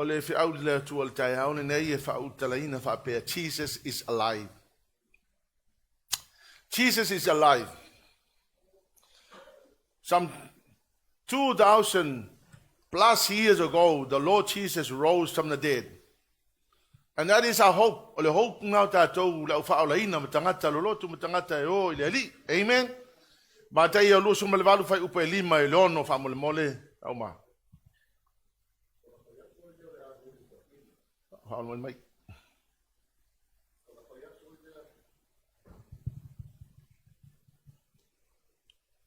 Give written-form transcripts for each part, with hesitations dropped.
O le feau i le Atua i le taeao lenei e faaulutalaina faapea, Jesus is alive. Jesus is alive. Some 2,000 plus years ago, the Lord Jesus rose from the dead. And that is our hope. O le hope lena o tatou le au faaolaina ma tagata lolotu ma tagata e o i le Alii. Amen. Mataio 28 fuaiupu e 5 i le 6 faamolemole auma. Faamolemole mai.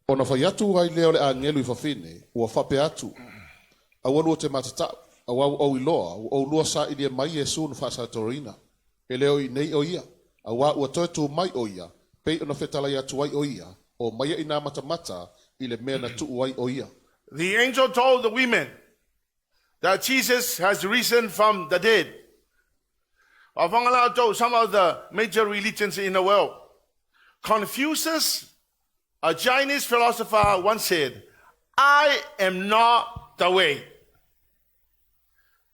Ona fai atu ai lea o le agelu i fafine, ua faapea atu, Aua lua te matatau, auā ua ou iloa, ua oulua sailia mai Iesu na faasaatoina. E le o i inei o ia, auā ua toe tū mai o ia, pei ona fetalai atu ai o ia, omaia i nā matamata i le mea na tuu ai o ia. The angel told the women that Jesus has risen from the dead. Some of the major religions in the world. Confucius, a Chinese philosopher, once said, I am not the way.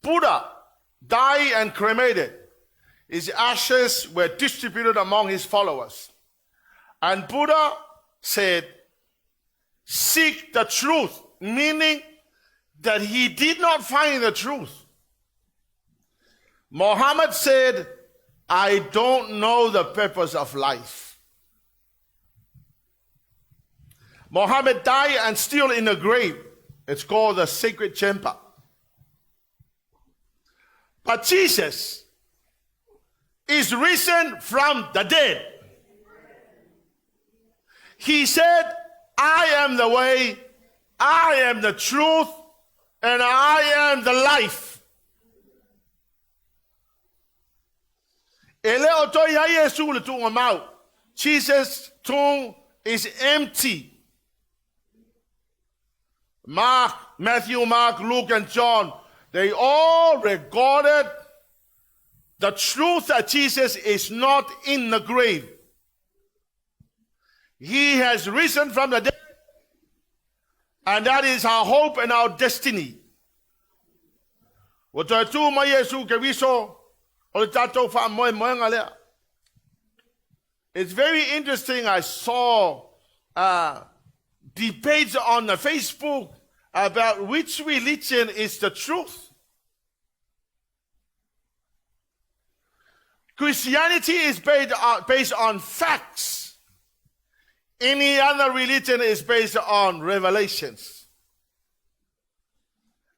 Buddha died and cremated. His ashes were distributed among his followers. And Buddha said, seek the truth, meaning that he did not find the truth. Muhammad said, I don't know the purpose of life. Muhammad died and still in the grave. It's called the sacred chamber. But Jesus is risen from the dead. He said, I am the way, I am the truth, and I am the life. E le o toe i ai Iesu i le tuugamau. Jesus' tomb is empty. Mark, Matthew, Mark, Luke, and John, they all recorded the truth that Jesus is not in the grave. He has risen from the dead, and that is our hope and our destiny. Ua toe tū mai Iesu Keriso, o le tatou faamoemoega lea. It's very interesting, I saw debates on the Facebook about which religion is the truth. Christianity is based on, based on facts. Any other religion is based on revelations.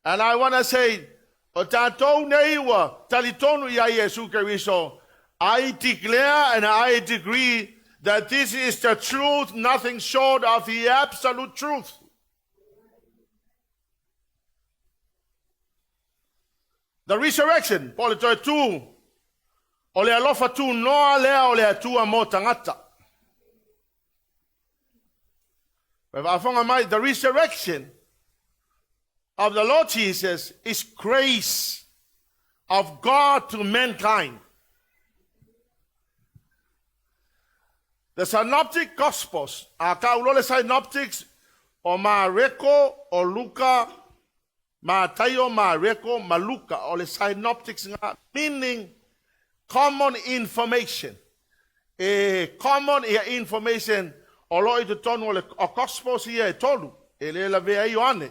And I want to say, o tatou nei ua talitonu ia Iesu Keriso, I declare and I decree that this is the truth, nothing short of the absolute truth. The resurrection, po o le toe tū, o le alofa tunoa lea o le Atua mo tagata. Faafofoga mai, the resurrection of the Lord Jesus is grace of God to mankind. The Synoptic Gospels, a tau le Synoptics, o Mareko, o Luka, Mataio, Mareko, ma Luka, o le Synoptics nga, meaning common information. E common ia information o lo i totonu o le o Gospels ia e tolu, e le lavea ai Ioane.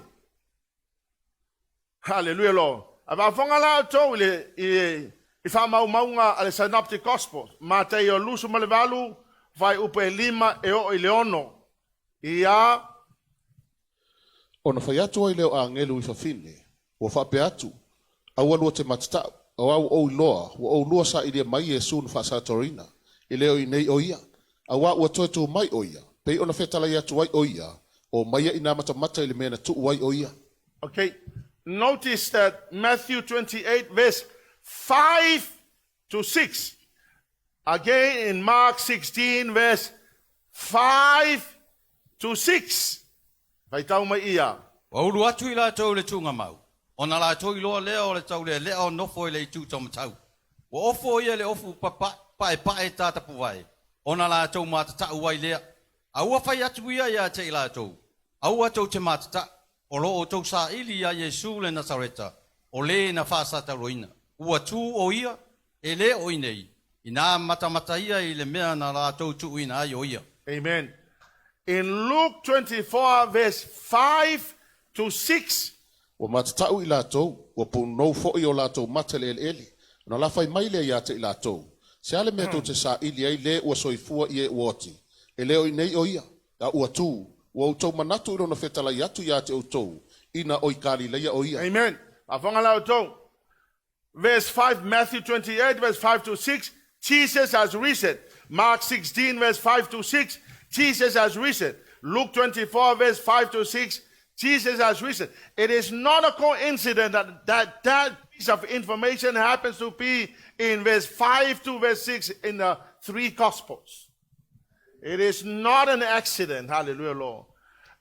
Hallelujah lo. A faafofoga la outou i le i, i faamaumauga a le Synoptic Gospels, Mataio 28, fuaiupu e 5 e oo i le 6. Ia. Ona fai atu ai lea o agelu i fafine, ua faapea atu, Aua lua te matatau, auā ua ou iloa, ua oulua sailia mai Iesu na faasaatoina, e le o i inei o ia, auā ua toe tū mai o ia, pei ona fetalai atu ai o ia, omaia i nā matamata i le mea na tuu ai o ia. Okay, notice that Matthew 28 verse 5 to 6. Again in Mark 16 verse 5 to 6. Faitau mai ia. Ua ulu atu i latou i le tuugamau, ona latou iloa lea o le taulealea o nofo i le itu taumatau. Ua ofo ia i le ofu paepae tatapuvae, ona latou matatau ai lea. A ua fai atu ia ia te i latou, Aua tou te matatau, o lo o outou saili iā Iesu le Nasareta, O lē na faasatauroina. Ua tū o ia, e lē o i nei, inā matamata ia i le mea na latou tuuina ai o ia. Amen. In Luke 24, verse 5 to 6, Ua matatau i latou, ua punou fo'i o latou mata i le eleele. Ona lafai mai lea ia te i latou. Se a le mea tou te saili ai lē ua soifua i e ua oti. E le o i nei o ia, a ua tū. Ua outou manatu i lona fetalai atu ia te outou, ina o i Kalileia o ia. Amen. Afonga la outou. Verse 5, Matthew 28, verse 5 to 6, Jesus has risen. Mark 16, verse 5 to 6, Jesus has risen. Luke 24, verse 5 to 6, Jesus has risen. It is not a coincidence that piece of information happens to be in verse 5 to verse 6 in the three Gospels. It is not an accident, hallelujah, Lord.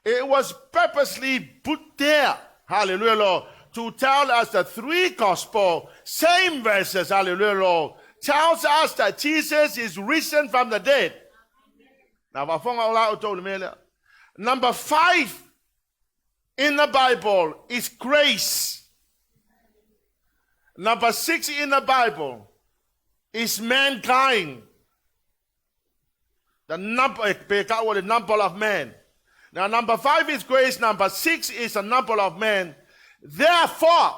It was purposely put there, hallelujah, Lord, to tell us the three gospel, same verses, hallelujah, Lord, tells us that Jesus is risen from the dead. Now, number 5 in the Bible is grace. Number 6 in the Bible is mankind. The number, the number of man. Now, number 5 is grace. Number 6 is the number of man. Therefore,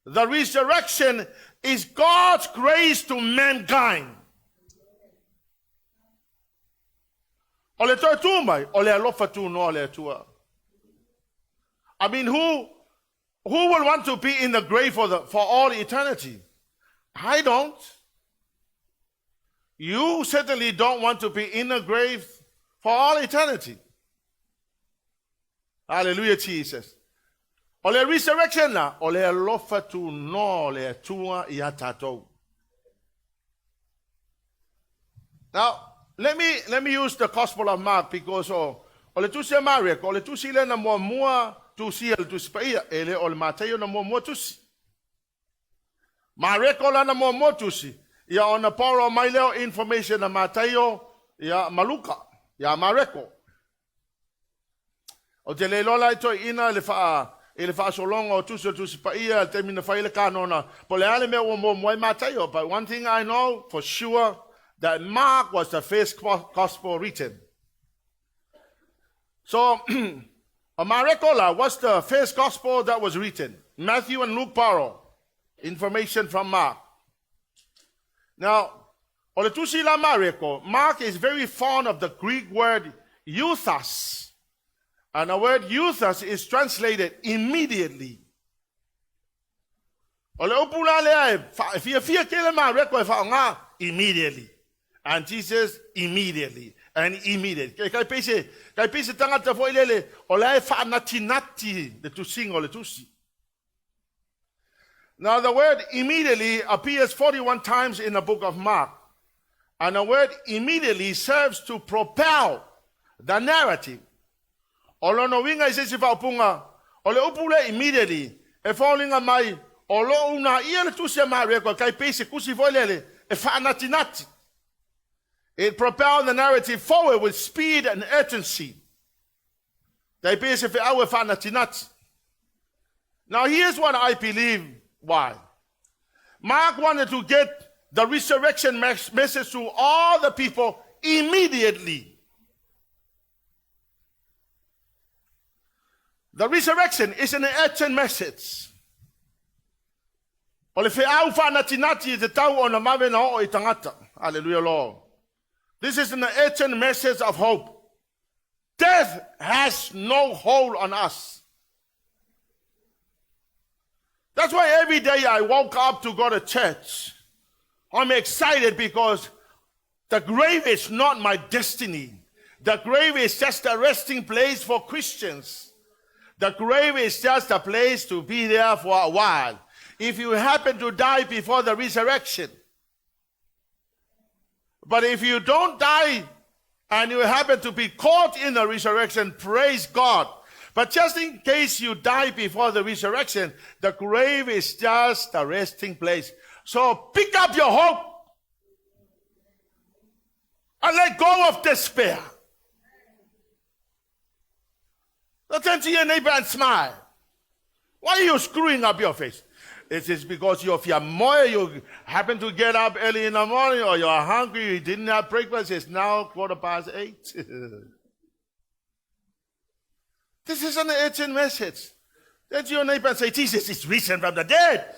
the resurrection is God's grace to mankind. O le toe tu mai, o le alofa tunoa o le Atua. I mean, who will want to be in the grave for all eternity? I don't. You certainly don't want to be in the grave for all eternity. Hallelujah, Jesus. O le resurrection la, o le alofa tunoa o le Atua ia tatou. Now, let me use the Gospel of Mark because o le tusi a Mareko, o le tusi le na muamua tusi le tusi paia, e le o le Mataio na muamua tusi. Mareko la na muamua tusi, ia ona poro mai leo information na Mataio, ia Maluka, ia Mareko. O te le lola i toi ina le wha, i le whaasolonga o tusi o tusi paia, le te mina whai le kanona, po le ale mea ua muamua i Mataio. But one thing I know for sure, that Mark was the first gospel written. So, Marekola was the first gospel that was written. Matthew and Luke borrow information from Mark. Now, o le tusi la Mareko, Mark is very fond of the Greek word euthus. And the word euthus is translated immediately. O le upula lea e fia fia kele Mareko e whaonga immediately. And Jesus immediately. And immediately. Kai pese tangata fo ilele, o lea e whaanatinati le tusinga o le tusi. Now the word immediately appears 41 times in the book of Mark. And the word immediately serves to propel the narrative. O lono winga i sesi whaupunga, o le upule immediately, e whaolinga mai, o lo una ia le tusi a Mareko, kai pese kusi fo ilele, e whaanatinati. It propelled the narrative forward with speed and urgency. Now here's what I believe why. Mark wanted to get the resurrection message to all the people immediately. The resurrection is an urgent message. O le feau whaanatinati i te tau o na mawe na o i tangata. Hallelujah, Lord. This is an urgent message of hope. Death has no hold on us. That's why every day I woke up to go to church, I'm excited because the grave is not my destiny. The grave is just a resting place for Christians. The grave is just a place to be there for a while. If you happen to die before the resurrection, but if you don't die and you happen to be caught in the resurrection, praise God. But just in case you die before the resurrection, the grave is just a resting place. So pick up your hope and let go of despair. Now turn to your neighbor and smile. Why are you screwing up your face? It is because you're fiamoe, you happen to get up early in the morning, or you're hungry, you didn't have breakfast, it's now 8:15. This is an urgent message. Then your neighbor and say, Jesus is risen from the dead.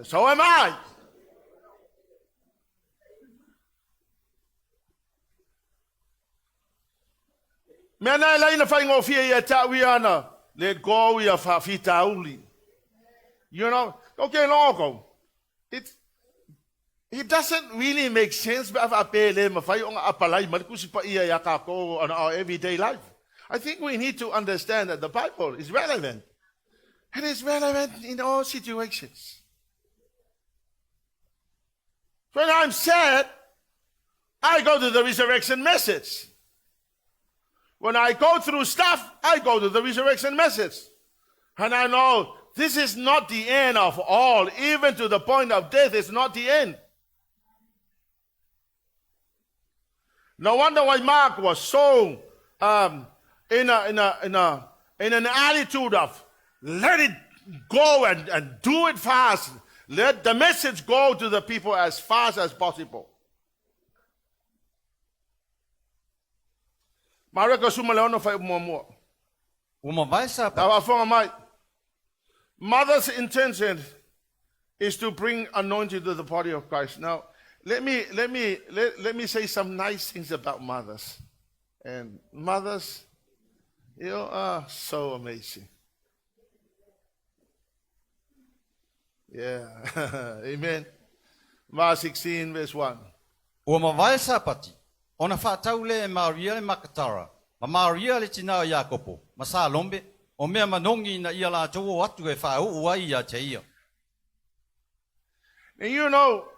So am I. Mea na e lai na whaingofie ia ta'u ana, let go ia whawhitauli. You know, okay, logo. It doesn't really make sense but on our everyday life. I think we need to understand that the Bible is relevant. It is relevant in all situations. When I'm sad, I go to the resurrection message. When I go through stuff, I go to the resurrection message. And I know this is not the end of all. Even to the point of death, it's not the end. No wonder why Mark was so in an attitude of let it go and do it fast. Let the message go to the people as fast as possible. Mareka suma le ono whai mua. Ua mavae Sapati. Tawafonga mai. Mother's intention is to bring anointing to the body of Christ. Now, let me say some nice things about mothers. And mothers, you are so amazing. Yeah. Amen. Mark 16 verse 1. Ua mavae Sapati, ona whaatau le e Maria le Makatara, ma Maria le tina o Iakopo, ma Salombe, o mea manongi na ia lātou o atu e whaau ai ia te ia. And you know,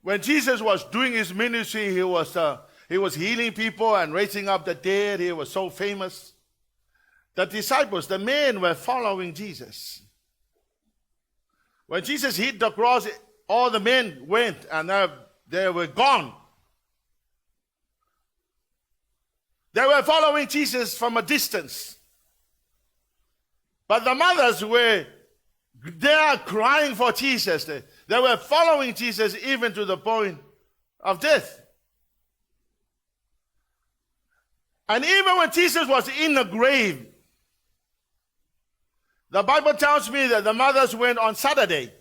when Jesus was doing his ministry, he was healing people and raising up the dead. He was so famous. The disciples, the men, were following Jesus. When Jesus hit the cross, all the men went and they were gone. They were following Jesus from a distance. But the mothers were there crying for Jesus. They were following Jesus even to the point of death. And even when Jesus was in the grave, the Bible tells me that the mothers went on Saturday.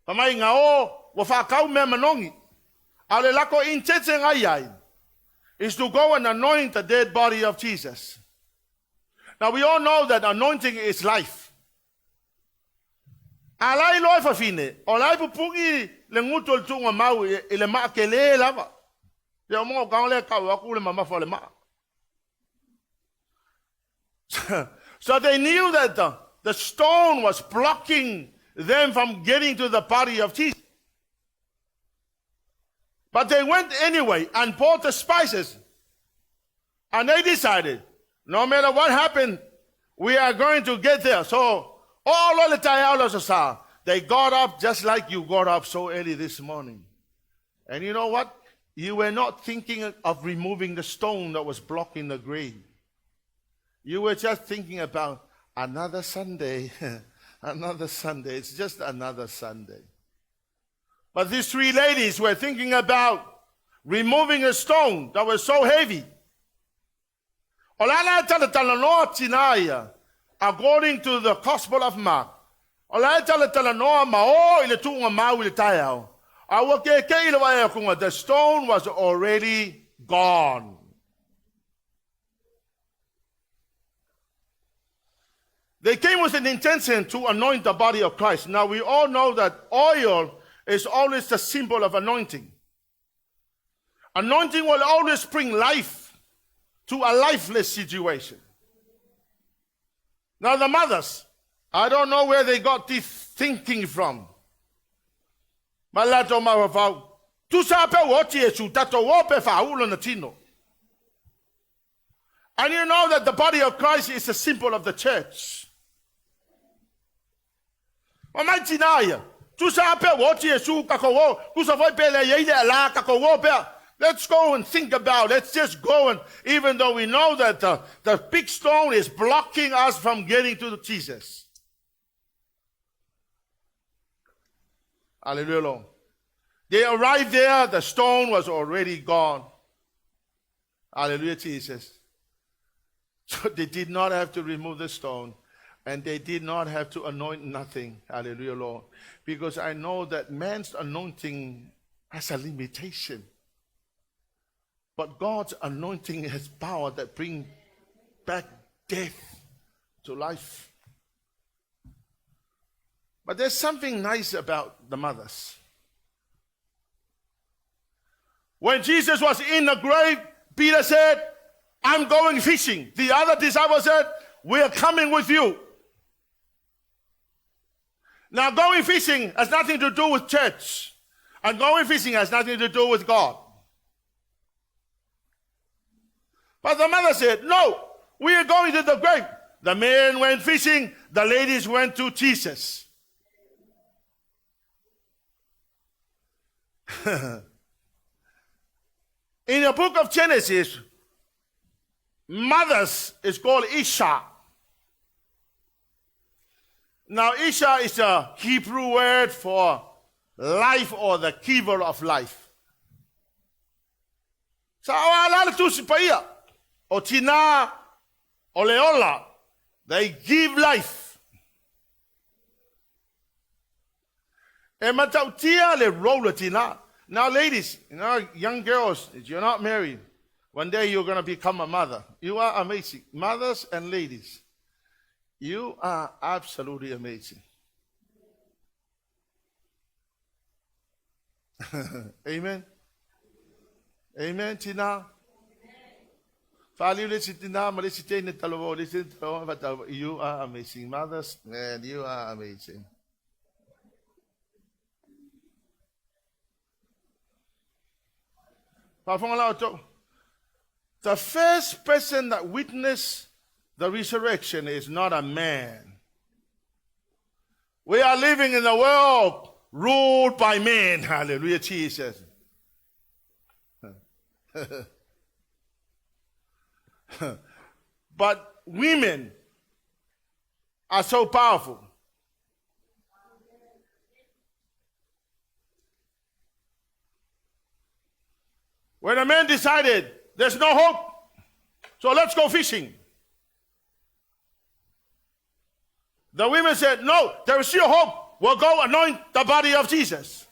Pamai ngā o, wa whakau mea manongi. A le lako intete ngai ai, is to go and anoint the dead body of Jesus. Now we all know that anointing is life. A lai loe whawhine, o lai pupungi le ngutu le tunga mau i le maa ke le lava. Te o mongo kaong le kau aku le mamafa le maa. So they knew that the stone was blocking them from getting to the body of Jesus. But they went anyway and bought the spices. And they decided, no matter what happened, we are going to get there. So, all the time, they got up just like you got up so early this morning. And you know what? You were not thinking of removing the stone that was blocking the grave. You were just thinking about another Sunday, another Sunday. It's just another Sunday. But these three ladies were thinking about removing a stone that was so heavy. According to the Gospel of Mark, the stone was already gone. They came with an intention to anoint the body of Christ. Now we all know that oil is always the symbol of anointing. Anointing will always bring life to a lifeless situation. Now the mothers, I don't know where they got this thinking from. Malato mawafau, tu sa pe oti e su tato ope whaula na tino. And you know that the body of Christ is a symbol of the church. O mai tinaia, tu sa pe oti e su kako o, kusa foi pele yeile ala kako o pe. Let's go and think about, let's just go and, even though we know that the big stone is blocking us from getting to Jesus. Hallelujah, Lord. They arrived there, the stone was already gone. Hallelujah, Jesus. So they did not have to remove the stone and they did not have to anoint nothing. Hallelujah, Lord. Because I know that man's anointing has a limitation. But God's anointing has power that brings back death to life. But there's something nice about the mothers. When Jesus was in the grave, Peter said, I'm going fishing. The other disciple said, We are coming with you. Now, going fishing has nothing to do with church, and going fishing has nothing to do with God. But the mother said, No, we are going to the grave. The men went fishing, the ladies went to Jesus. In the book of Genesis, mothers is called Isha. Now, Isha is a Hebrew word for life or the giver of life. Sa o ala le tusi paia, o tina, o le ola, they give life. E matautia le role tina. Now, ladies, you know, young girls, if you're not married, one day you're going to become a mother. You are amazing. Mothers and ladies, you are absolutely amazing. Amen. Amen, Tina. You are amazing. Mothers, man, you are amazing. The first person that witnessed the resurrection is not a man. We are living in a world ruled by men. Hallelujah, Jesus. But women are so powerful. When a man decided there's no hope, so let's go fishing. The women said, No, there is still hope. We'll go anoint the body of Jesus.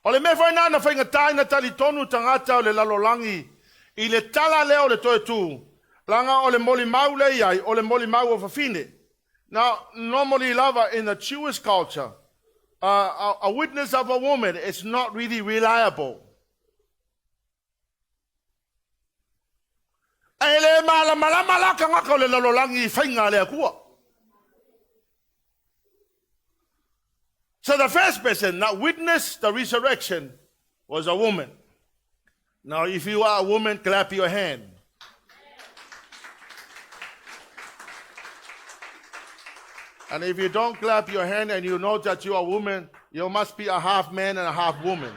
O le mea foi nana whainga na talitonu tangata o le lalolangi i le tala lea o le toe tū, langa o le moli mau le iai, o le moli mau o fafine. Now, normally, lava, in the Jewish culture, a witness of a woman is not really reliable. E le malamalama la kangaka o le lalolangi i whainga le akua. So the first person that witnessed the resurrection was a woman. Now, if you are a woman, clap your hand. And if you don't clap your hand and you know that you are a woman, you must be a half man and a half woman.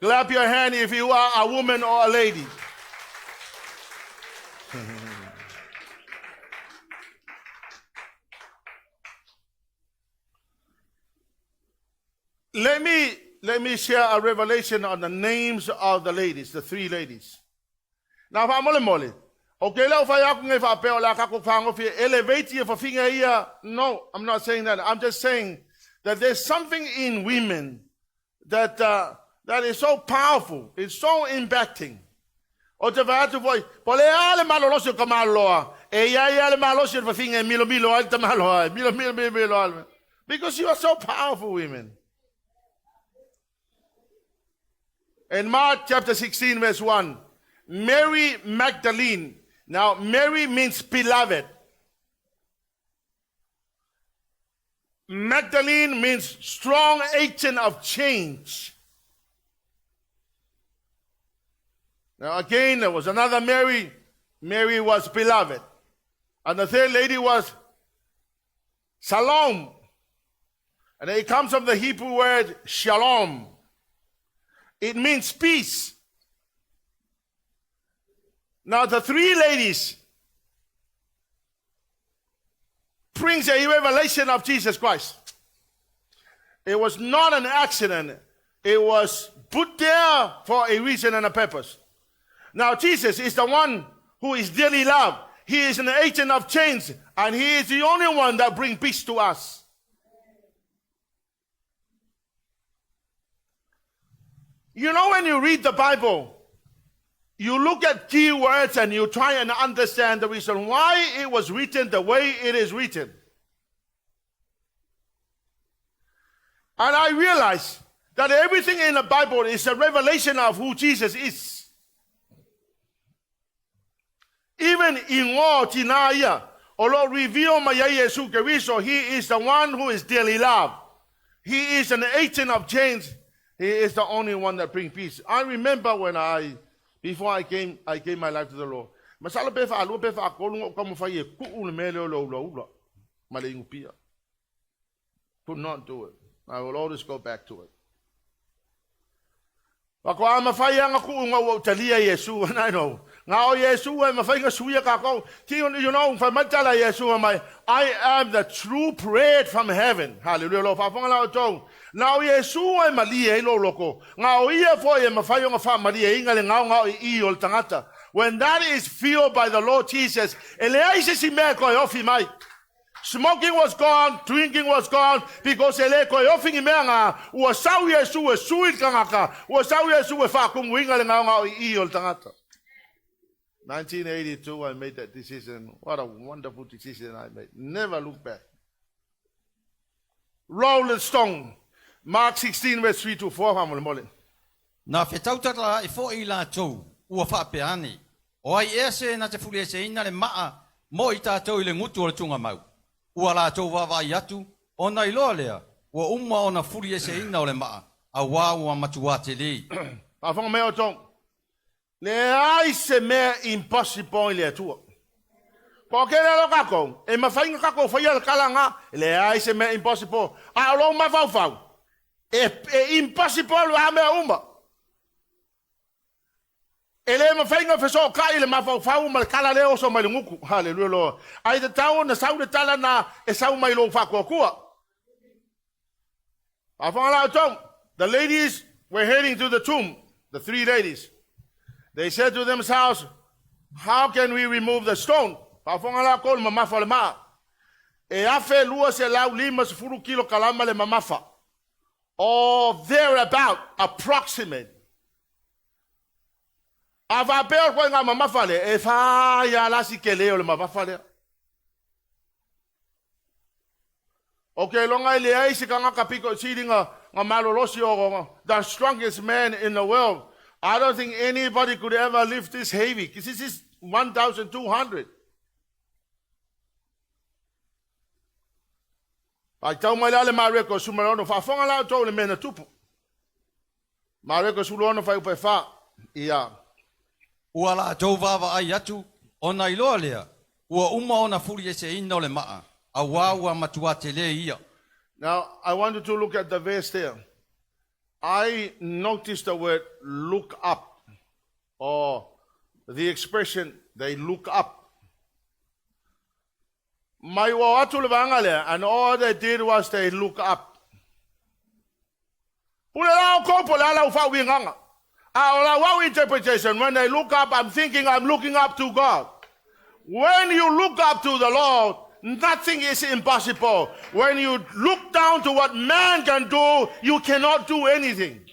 Clap your hand if you are a woman or a lady. Let me let me share a revelation on the names of the ladies, the three ladies. Now, mole mole. Okay, lau fai aku ngai whaapea o le akako whangofia, elevate ia whawhinga ia. No, I'm not saying that. I'm just saying that there's something in women that, that is so powerful. It's so impacting. O te whaatu foi, po le a le malolosi o ka maloa. E ia ia le malosi o le whawhinga e milo milo ai te maloa. Milo milo milo milo ai. Because you are so powerful, women. In Mark chapter 16, verse 1, Mary Magdalene. Now, Mary means beloved. Magdalene means strong agent of change. Now, again, there was another Mary. Mary was beloved. And the third lady was Salome. And it comes from the Hebrew word shalom. It means peace. Now the three ladies brings a revelation of Jesus Christ. It was not an accident. It was put there for a reason and a purpose. Now Jesus is the one who is dearly loved. He is an agent of change, and he is the only one that brings peace to us. You know, when you read the Bible, you look at key words and you try and understand the reason why it was written the way it is written. And I realize that everything in the Bible is a revelation of who Jesus is. Even in all Tinaya, o reveal mai ai Iesu Keriso, he is the one who is dearly loved. He is an agent of change. He is the only one that brings peace. I remember when I, before I came, I gave my life to the Lord. Masalo pe whaalua pe whaakolu ngō ka mawhai e kuu le mele o le ula ula. Ma le ingupia. Could not do it. I will always go back to it. Wako a mawhai anga kuu ngā ua utalia Iesu, and I know. Ngā o Iesu e mawhai ngā suia kākou. Ti, you know, whai matala Iesu mai, I am the true bread from heaven. Hallelujah, lo whaafonga la o tau. Nā o Iesu e malie i lo loko. Ngā o ia fo e mawhai o ngā wha malie inga le ngau ngau i i o le tangata. When that is filled by the Lord Jesus, e le ai se si mea koe ofi mai. Smoking was gone, drinking was gone, because e le koe ofi ngi mea ngā, ua sau Iesu e sui le tangata, ua sau Iesu e whaakumu inga le ngau ngau i i o le tangata. 1982, I made that decision. What a wonderful decision I made. Never look back. Roll the stone. Mark 16, verse 3 to 4. Faamolemole. Na fetautala i fo'i latou, ua faapea ane, o ai ea se na te fulieseina le maa mo i tātou i le gutu o le tugamau. Ua latou vaavaai atu, ona iloa lea, ua uma ona fulieseina o le maa, auā ua matuā telē. Faafofoga mai outou. Leai se mea impossible i le Atua. Po o ke lea lo kākou, e mawhai ngā kākou whaia le kala ngā, leai se mea impossible. A o lou mafaufau, e impossible a mea uma. E le mawhai ngā wheso kai le mafaufau ma le kala leo so mai le nguku. Hallelujah, Lord. Ai te tau na sau le tala na e sau mai lou whakuakua. The ladies were heading to the tomb, the three ladies. They said to themselves, how can we remove the stone? Faafofoga la kou le mamafa o le maa. E 1250 kilo kalama le mamafa. Or thereabout, approximate. A faapea o koe ngā mamafa le, e whā ia lasi ke leo le mamafa lea. O ke longa i le ai se kangaka piko sili nga, nga malolosi o the strongest man in the world. I don't think anybody could ever lift this heavy, because this is 1,200. Ai tau mai la le Mareko sumalono, faafofoga la outou le mea na tupu. Mareko 16 fuaiupu e 4. Ia. Ua latou vaavaai atu, ona iloa lea, ua uma ona fulieseina o le maa, auā ua matuā telē ia. Now, I want you to look at the verse there. I noticed the word look up, or the expression they look up. Mai ua atu le vaega lea, and all they did was they look up. Pule la o kopo le ala u whaawinganga. A o la wau interpretation, when they look up, I'm thinking I'm looking up to God. When you look up to the Lord, nothing is impossible. When you look down to what man can do, you cannot do anything.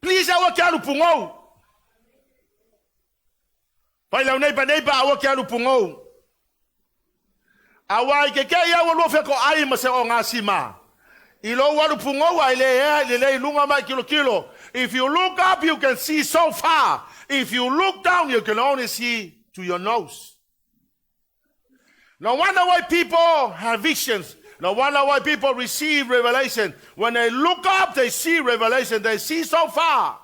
Please, aua ke alu pugou. Fai lau neighbor, neighbor, aua ke alu pugou. Aua i ke ke ia ua lua wheko ai ma se o ngā sima. I lo alu pugou ai le ea i le lei lunga mai kilo kilo. If you look up, you can see so far. If you look down, you can only see to your nose. No wonder why people have visions. No wonder why people receive revelation. When they look up, they see revelation. They see so far.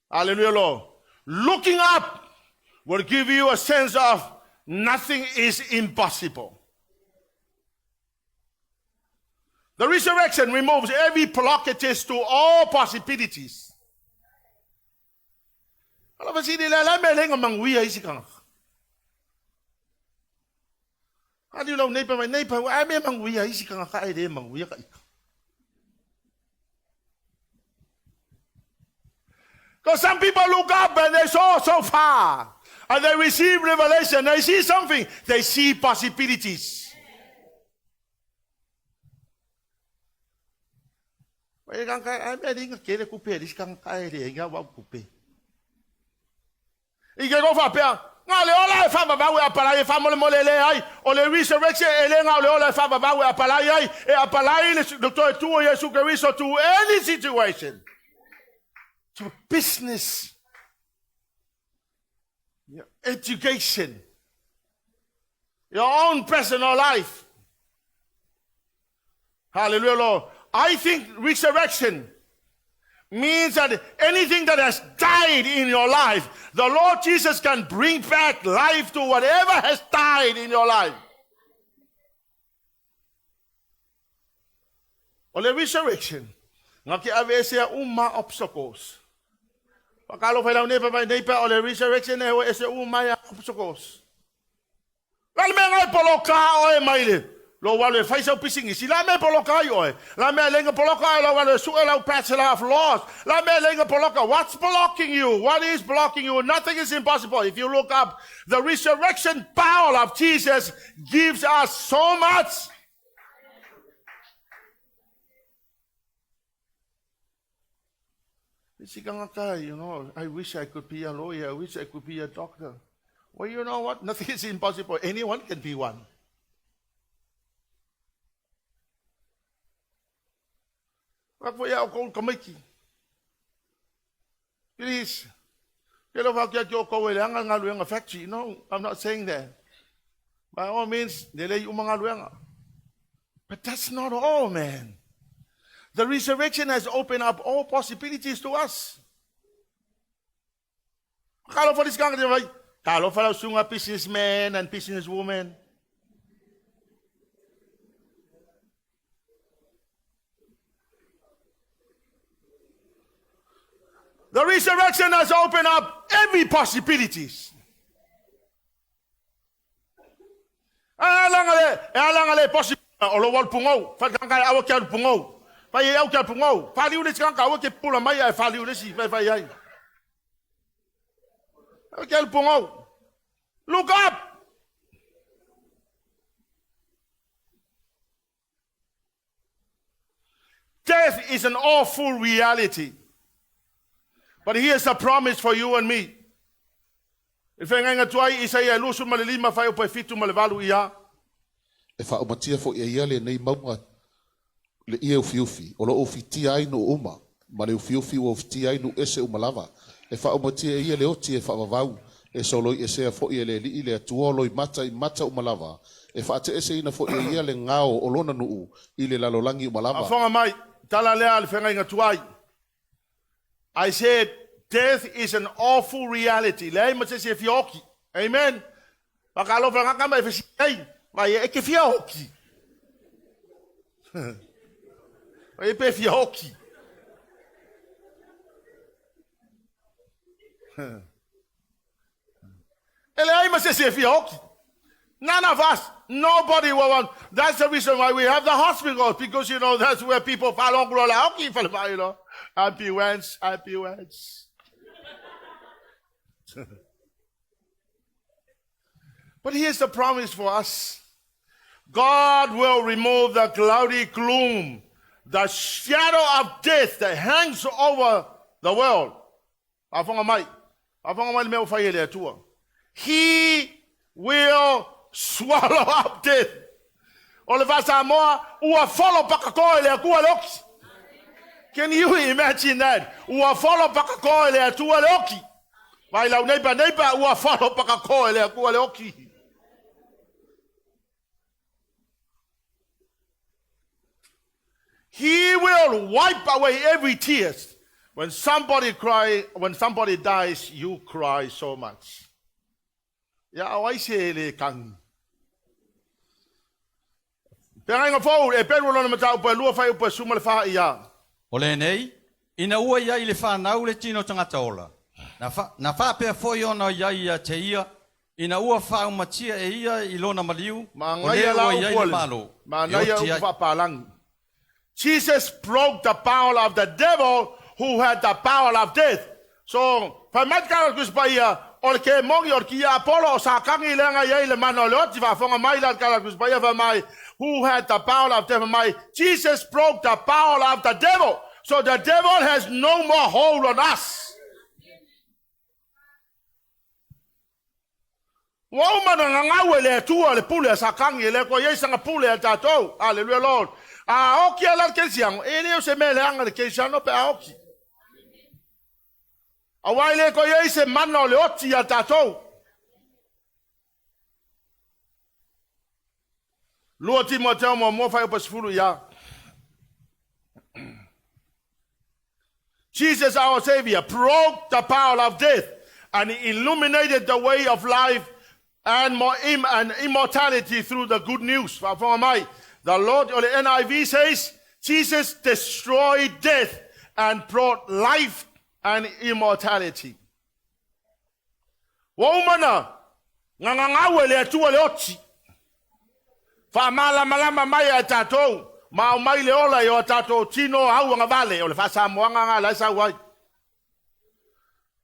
Hallelujah, Lord. Looking up will give you a sense of nothing is impossible. The resurrection removes every blockages to all possibilities. Ala fasili le la me lenga manguia isi kanga. Ali lau nei pa mai nei pa a me manguia isi kanga ka e le manguia ka ika. Because some people look up and they saw so far. And they receive revelation. They see something. They see possibilities. E kang kai ai me ringa kele kupe ris kang kai le inga wa kupe. I ke ko fa pea nga le ola e fa ba we apala e fa mole mole le ai o le resurrection e le nga le ola e fa ba we apala ai e apala le doctor tu Yesu Kristo to any situation. To business. Your education. Your own personal life. Hallelujah, Lord. I think resurrection means that anything that has died in your life, the Lord Jesus can bring back life to whatever has died in your life. O le resurrection, nga ke ave ese uma obstacles. Pakalo fai lau nepa vai nepa o le resurrection e o ese uma ya obstacles. La mea ngai poloka oe mai le. Lo walu e fai sau pisingisi. La mea poloka ai oe. La mea lenga poloka ai lo walu e sue lau Bachelor of Laws. La mea lenga poloka. What's blocking you? What is blocking you? Nothing is impossible. If you look up, the resurrection power of Jesus gives us so much. You know, I wish I could be a lawyer. I wish I could be a doctor. Well, you know what? Nothing is impossible. Anyone can be one. Please. Factory. No, I'm not saying that. By all means, but that's not all, man. The resurrection has opened up all possibilities to us. Businessman and businesswoman. The resurrection has opened up every possibilities. E alanga le possible o lo wal pungau. Whakangai awa kia pungau. Whai e au kia pungau. Whaliu le tikanga awa ke pula mai ai whaliu le si. Whai whai ai. Awa kia pungau. Look up! Death is an awful reality. But here's a promise for you and me. E whaingainga tuai Isaia 25 whai opo e 7 ma le 8 ia. E faaumatia foʻi e ia lenei mauga le ie ufiufi o loo ufitia ai nuu uma ma le ufiufi ua ufitia ai nuu ese uma lava. E faaumatia e ia le oti e faavavau e soloi esea foʻi e le Alii le Atua o loimata i mata uma lava. E faateeseina foʻi e ia le gao o lona nuu i le lalolagi uma lava. Afonga mai, tala lea le whaingainga tuai. I said, death is an awful reality. Leai ma se se fia oki. Amen. Whakalofa ngaka mai whesi ai. Mai e ke fia oki. E pe fia oki. E leai ma se se fia oki. None of us, nobody will want. That's the reason why we have the hospitals, because, you know, that's where people you know. Ambulance, ambulance. But here's the promise for us. God will remove the cloudy gloom, the shadow of death that hangs over the world. He will swallow up death. O le Samoa, ua folo pakako le Atua le oki. Can you imagine that? Ua folo pakako le Atua le oki. Vai lau neipa neipa, ua folo pakako le Atua le oki. He will wipe away every tears. When somebody cry, when somebody dies, you cry so much. Ya awai se le kang. Feagaiga fou, Eperu lona mataupu e lua fuaiupu e 14 ia. O lenei, ina ua i ai le fanau le tino tagata ola, na, fa, na faapea foi ona i ai ia te ia, ina ua faaumatia e ia i lona maliu, o Manaia lea la ua i ai upu le le malo, e manaia oti upu ai. faapalagi. Jesus broke the power of the devil who had the power of death. So, fai mai te kala o le Tusi Paia, o le kemoni, o le tiapolo, o Satani lea na i ai le mana o le oti, faafofoga mai la le kala o le Tusi Paia fai mai, who had the power of death, fai mai, Jesus broke the power of the devil. So the devil has no more hold on us. Ua uma ona gagau e le Atua le pule a Satani, e le toe i ai sana pule a tatou. Hallelujah Lord. A oki ala le kerisiano, e le o se mea leaga le kerisiano pe a oki. Aua e le toe i ai se mana o le oti ia tatou. 2 Timoteo muamua fuaiupu 10 ia. Jesus our Savior broke the power of death and he illuminated the way of life and, more im- and immortality through the good news. Faafofoga mai. The Lord, or the NIV says, Jesus destroyed death and brought life and immortality. Ua uma na gagagau e le Atua le oti. Faamalamalama mai a tatou, ma aumai le ola i o tatou tino auagavale, o le faasamoaga ga la e sau ai.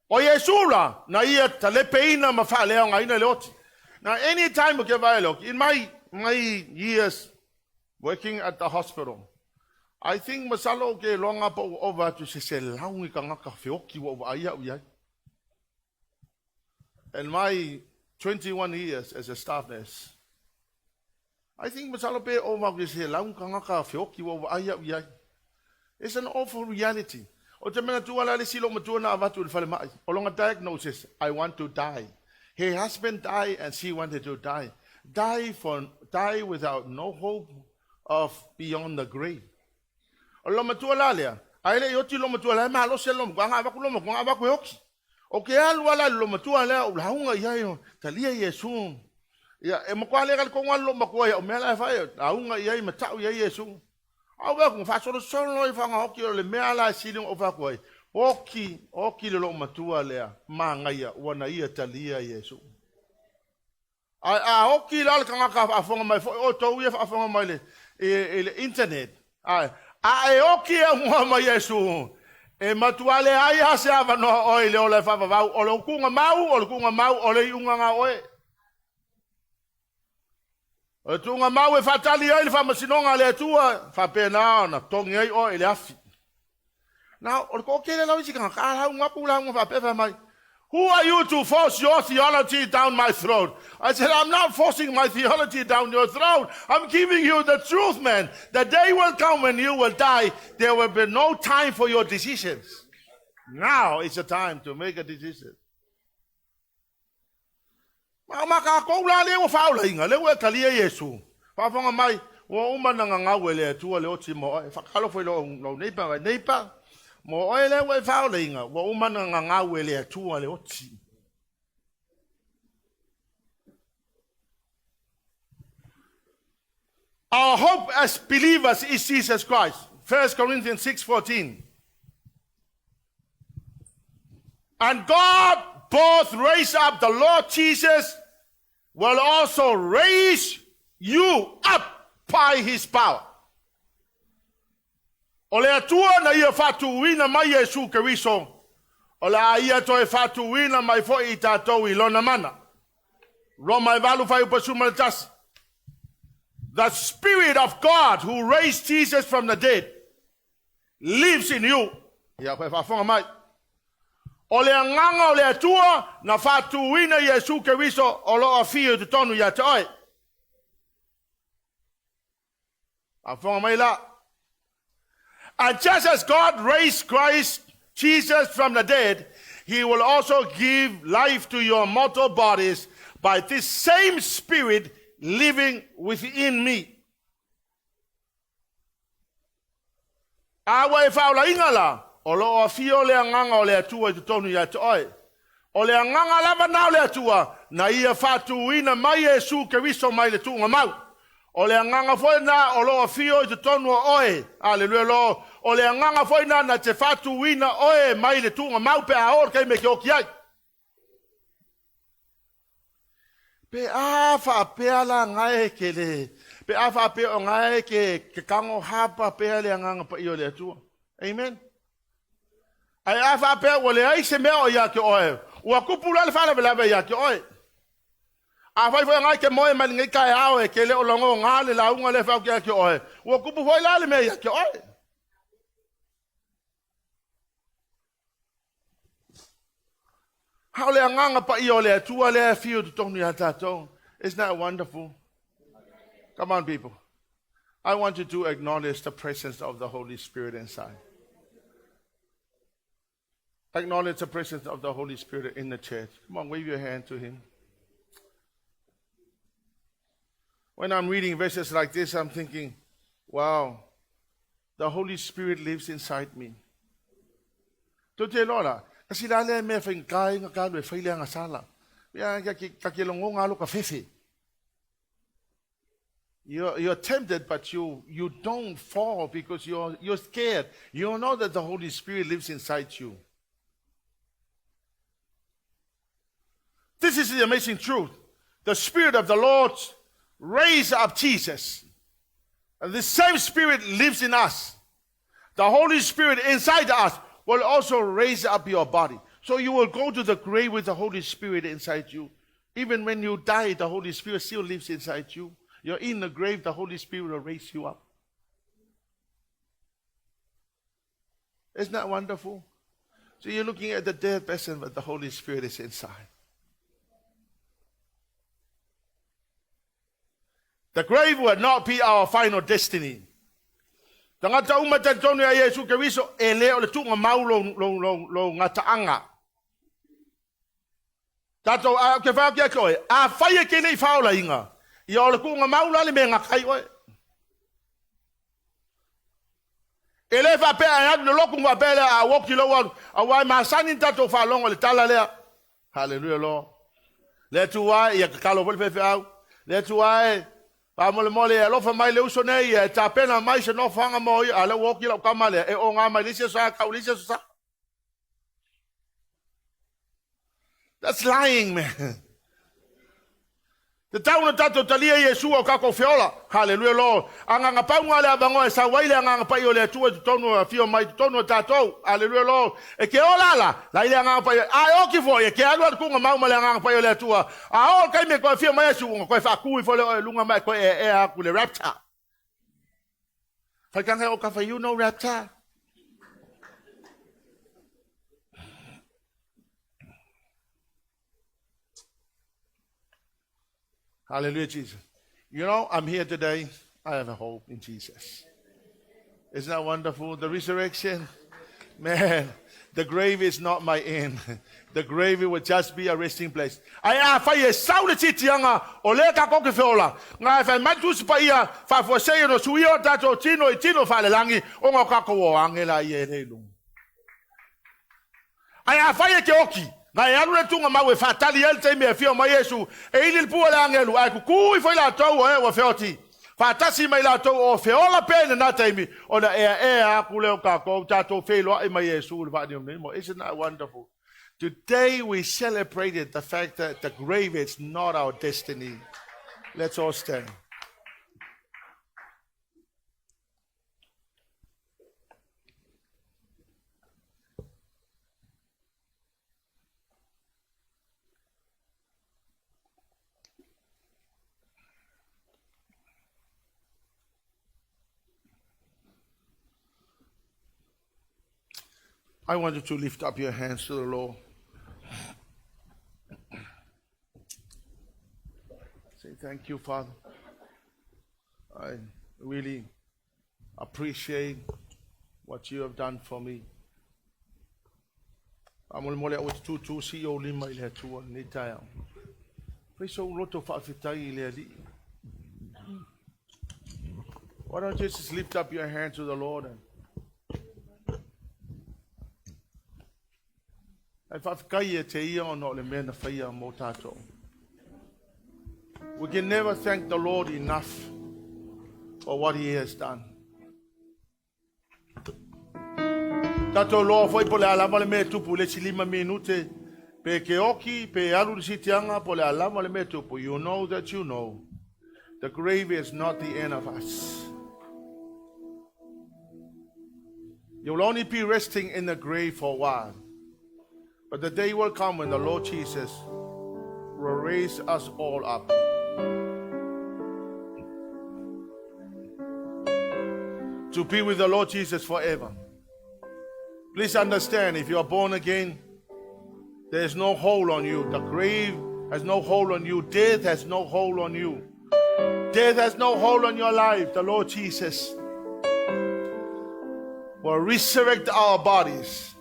O Iesu la, na ia talepeina ma faaleaogaina le oti. Now, any time o ke vaai le oki, in my years working at the hospital, I think masalo o ke iloga po ua ova atu i se 100 tagata feoki ua ou vaai au i ai. In my 21 years as a staff nurse, I think masalo pe ova atu i se 100 tagata feoki ua ou vaai au i ai. It's an awful reality. O te manatua la le isi loomatua na avatu i le falemai. O lona diagnosis, I want to die. Her husband died and she wanted to die. Die without no hope of beyond the grave. O le loomatua la lea, ae le i oti loomatua la e malosi le loomatua, aga avatu loomatua, aga avatu e oti. O ke alu ala i le loomatua lea, o lauga i ai, talia Iesu. Ia, e matua le talitonu lava le loomatua ia, o mea la e fai, lauga i ai ma tau i ai Iesu. Au vea ku faasolosolo i fagaoki o le mea la e sili ona ou fai atu ai. Oki, oki le loomatua lea, manaia, ua na ia talia Iesu. Ae a oki la le tagata faafofoga mai foi outou ia faafofoga mai le, i le internet. Ae, a e oki e aunoa ma Iesu, e matua leai lava se avanoa oe i le ola e faavavau. O le tuuga mau, o le tuuga mau, o le iuga na oe. O le tuuga mau e faatali ai le faamasinoga a le Atua, faapena ona togi ai oe i le afi. Now, o le toatele lava isi tagata, a lauga atu lauga faapea fai mai, Who are you to force your theology down my throat? I said, I'm not forcing my theology down your throat. I'm giving you the truth, man. The day will come when you will die. There will be no time for your decisions. Now is the time to make a decision. Ma ma kākou la lea ua faaolaina, lea ua e talia Iesu. Faafofoga mai, ua uma na gagau e le Atua le oti mo oe. Faatalofa i lou neighbor, my neighbor. Mo oe lea ua e faaolaina, ua uma na gagau e le Atua le oti. Our hope as believers is Jesus Christ. 1 Corinthians 6:14. And God both raised up the Lord Jesus will also raise you up by his power. O le Atua na ia faatuina mai Iesu Keriso, o le a ia toe faatuina mai foi i tatou i lona mana. Roma e 8 fuaiupu 11. The Spirit of God who raised Jesus from the dead lives in you. Ia koe faafofoga mai. O le agaga o le Atua na faatuina Iesu Keriso o loo afio i totonu ia te oe. Faafofoga mai la. And just as God raised Christ Jesus from the dead, he will also give life to your mortal bodies by this same Spirit living within me. A ua e faaolaina la, o loo afio le agaga o le Atua i totonu ia te oe. O le agaga lava na o le Atua, na ia faatuina mai Iesu Keriso mai le tuuga mau. O le agaga foi lena o lo o afio i totonu o oe. Aleluia Lord. O le agaga foi lena na te faatuina oe mai le tuugamau pe a oo le taimi e te oti ai. Pe a faapea la gae ke le, pe a faapea o gae ke, ke tago hapa pea le agaga paia o le Atua. Amen. Ae a faapea ua leai se mea o ia te oe, ua tupu la le faalavelave ia te oe. Afai foi o e te moe mai lenei taeao e te le o lagogā le lauga lea e fai atu ia te oe, ua tupu foi la le mea ia te oe. A o le agaga paia o le Atua lea e afio i totonu ia tatou. Isn't that wonderful? Come on, people. I want you to acknowledge the presence of the Holy Spirit inside. Acknowledge the presence of the Holy Spirit in the church. Come on, wave your hand to Him. When I'm reading verses like this, I'm thinking, wow, the Holy Spirit lives inside me. Tou te iloa la, kasi la lea mea faigata ai na ka alu e fai le agasala. Ia, ka ke logoga alo ka fefe. You're tempted, but you don't fall because you're scared. You know that the Holy Spirit lives inside you. This is the amazing truth. The Spirit of the Lord raised up Jesus. And the same Spirit lives in us. The Holy Spirit inside us will also raise up your body. So you will go to the grave with the Holy Spirit inside you. Even when you die, the Holy Spirit still lives inside you. You're in the grave, the Holy Spirit will raise you up. Isn't that wonderful? So you're looking at the dead person, but the Holy Spirit is inside. The grave will not be our final destiny. Tagata uma talitonu ia Iesu Keriso, e le o le tuugamau lou, lou, lou, lou gataaga. Tatou, a, ke whai ake oe, a whai e ke nei whaolainga, ia o le tuugamau la le mea gata ai oe. E le faapea e alu le lotu ma faapea lea a ua oti lou alu, aua e masani ni tatou faalogo i le tala lea. Hallelujah Lord. Le Atua e, ia tatalo foi le faifeau. Le Atua e, faamolemole e alofa mai le uso nei, ia e tapena mai se nofoaga mo ia, a lea ua oti lau tama lea, e oga mai le isi aso sa, tau le isi aso sa. That's lying, man. Tatau ona tatou talia Iesu o kakou feola. Haleluia Lord. Agaga pauga le avanoa e sau ai le agaga paia o le Atua i totonu o afio mai i totonu o tatou. Haleluia Lord. E ke ola la, la i le agaga paia. A e oki foi, e ke alu alu kuga mau ma le agaga paia o le Atua. A oo le taimi e toe afio mai Iesu, ona toe faatu ifo lea oe i luga ma e toe ea atu i le rapture. Faitanga o kafa, you know rapture. Hallelujah, Jesus. You know, I'm here today. I have a hope in Jesus. Isn't that wonderful? The resurrection. Man, the grave is not my end. The grave will just be a resting place. Ae afai e sau le tiitiaga o lea tatou te feola, na e fai mai le Tusi Paia, faafuasei ona suia o tatou tino i tino faalelagi, ona o tatou o agela ia e le i luga. Ae afai e te oti, na e alu le tuugamau e faatali ai le taimi e afio mai Iesu, e ili le pua o le agelu, ae kukū ifo i latou o e ua feoti, faatasi ma i latou o feola pea i lena taimi, ona eaea aku lea o tatou, tatou feiloai ma Iesu i le vaaniunimo. Isn't that wonderful? Today we celebrated the fact that the grave is not our destiny. Let's all stand. I want you to lift up your hands to the Lord. Say thank you, Father. I really appreciate what you have done for me. Faamolemole aua te tūtū sii ou lima i le Atua i lenei taeao. Fai sou loto faafetai i le Alii. Why don't you just lift up your hand to the Lord and Ai faafetai e te ia ona o le mea na faia mō tātou. We can never thank the Lord enough. for what He has done. Tatou loa foi po le a lava le mea e tupu le isi 5 minute, pe ke oki, pe alu le sitianga, po le a lava le mea e tupu. You know that you know. The grave is not the end of us. You'll only be resting in the grave for a while. But the day will come when the Lord Jesus will raise us all up. To be with the Lord Jesus forever. Please understand, if you are born again, there is no hold on you. The grave has no hold on you. Death has no hold on you. Death has no hold on your life. The Lord Jesus will resurrect our bodies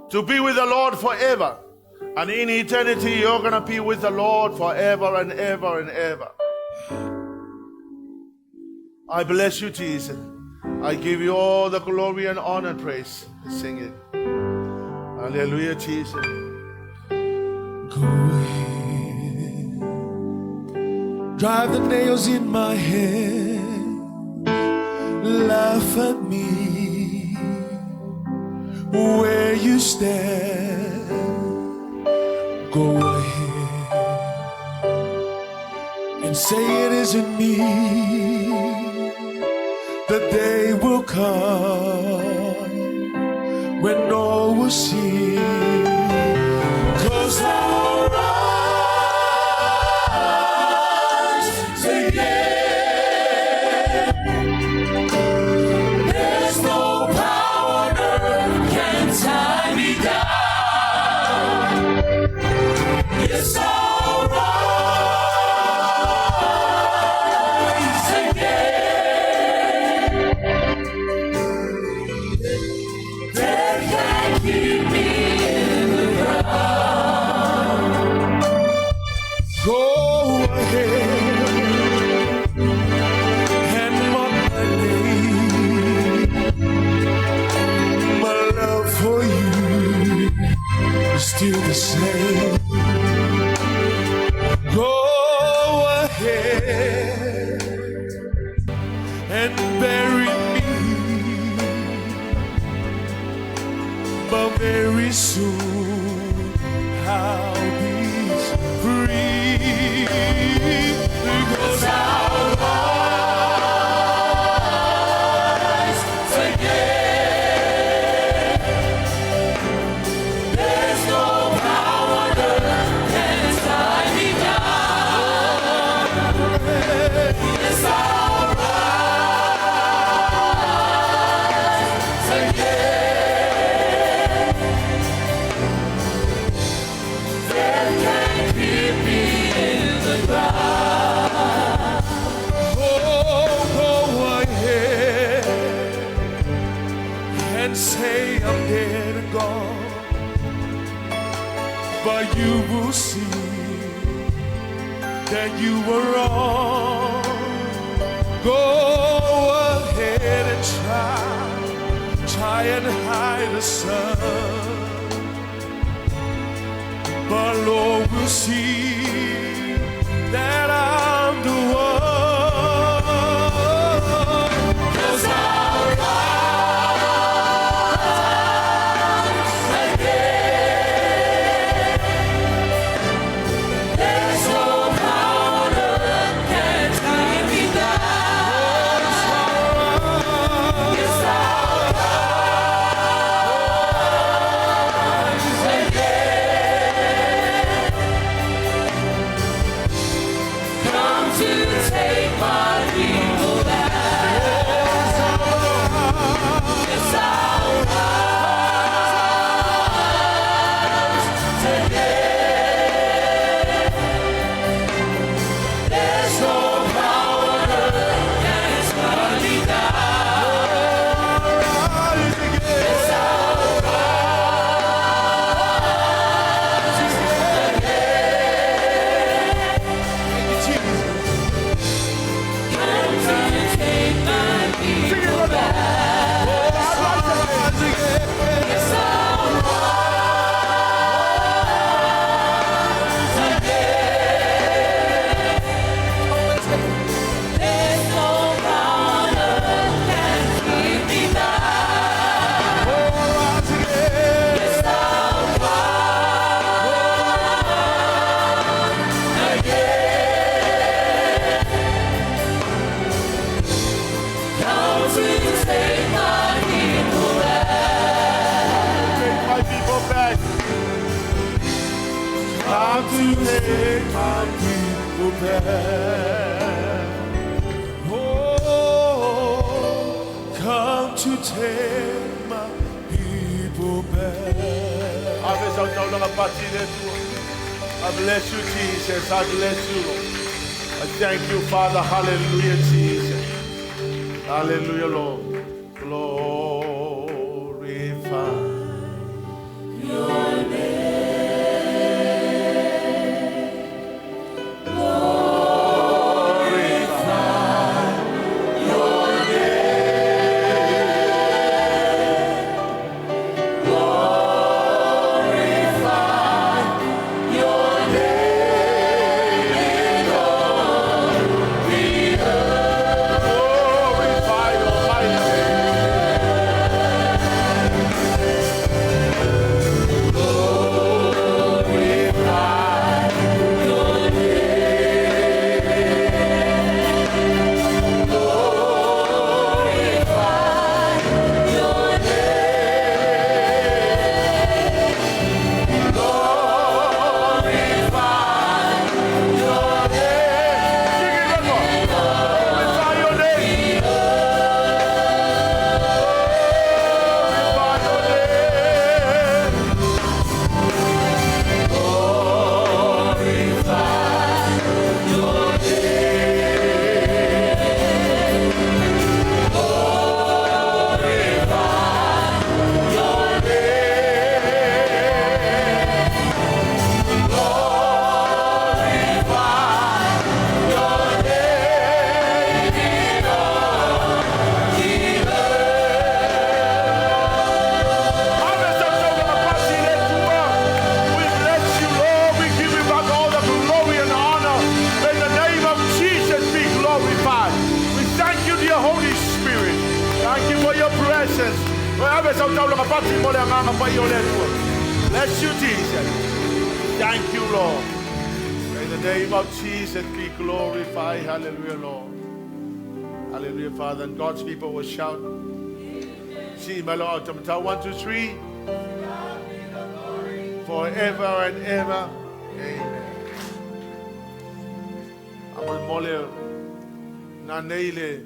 to be with the Lord forever. And in eternity, you're going to be with the Lord forever and ever and ever. I bless you, Jesus. I give you all the glory and honor and praise. Sing it. Hallelujah, Jesus. Go ahead. Drive the nails in my head. Laugh at me where you stand. Go ahead and say it isn't me. The day will come when all will see. 'Cause I'll rise again. There's no power on earth can tie me down. Yes, I'll rise again. Death can't keep me in the ground. Go ahead and mock my name. My love for you is still the same. Go ahead and bury me, but very soon I'll be free. Because I'll rise again. There's no power on earth can tie me down. Yes, I'll rise again. Death can't keep me in the ground. Oh, go ahead and say I'm dead and gone, but you will see that you were wrong. Go ahead and try, try and hide the sun, but Lord will see that I'm the one. 'Cause I'll rise again. There's no power on earth can tie me down. Yes, I'll rise again. Come to take my people back. Oh, come to take my people back. Ave sau taulaga pati le Atua. I bless you, Jesus. I bless you, Lord. I thank you, Father. Hallelujah, Jesus. Hallelujah, Lord. Glorify your name. Glorify your name. Glorify your name in all the earth. Glorify your mighty name. Glorify your name. Glorify your name. Glorify your name. Sing it one more. Glorify your name. Glorify your name. Glorify your name. Glorify your name. Glorify your name in all the earth. We bless you, Lord. We give you back all the glory and honor. May the name of Jesus be glorified. We thank you, dear Holy Spirit. Thank you for your presence. Bless you, Jesus. Thank you, Lord. May the name of Jesus be glorified. Hallelujah, Lord. Hallelujah, Father. And God's people will shout. See, my Lord. 1, 2, 3. Forever and ever. Amen. Amol mole na nei le